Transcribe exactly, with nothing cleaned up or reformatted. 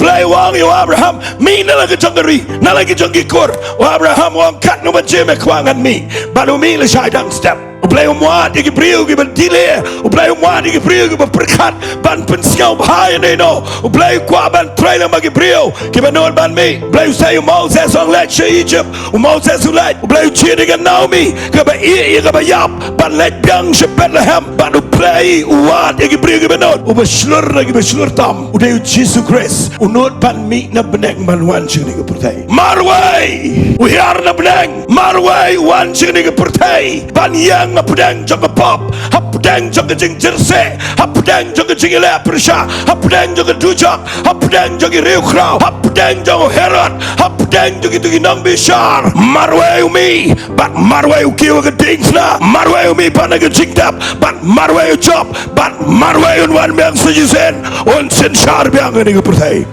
Blei u ong ïa u Abraham, mih na la ka jong ka ri, na la ka jong ki kur. U Abraham u ong, katno ban jied me kwah ngan mih? Bad u mih lashai dang step. U Blei um wad ïa ki briew kiba delay. U Blei um wad ïa ki briew kiba pyrkhat ban pynsngewbha ïa no ïa no. U Blei u kwah ban trei lang bad ki briew kiba nud ban mih. U Blei u sei ïa u Moses, ong leit sha Egypt. U Moses u leit. U Blei u jied ïa ka Naomi kaba ïeh ïa kaba ïap ban leit biang sha Bethlehem. Bad U Blei u wad ïa ki briew kiba nud. Uba shlur na kiba shlur tam u dei U Jisu Khrist. U nud ban mih na bneng ban wan sha kane ka pyrthei. Marwei u hiar na bneng. Marwei u wan sha kane ka pyrthei ban ïeng hapdeng jong ka pop, hapdeng jong ka jingjyrsieh, hapdeng jong ka jingïaleh pyrshah, hapdeng jong ka dujok, hapdeng jong ki riewkhraw, hapdeng jong u Herod, hapdeng jong kito ki nongbishar. Marwei u mih bad marwei u kiew ha ka diengphna. Marwei u mih pat na ka jingtep bad marwei u jop bad marwei un wan biang sa shisien, un synshar biang ïa kane ka pyrthei.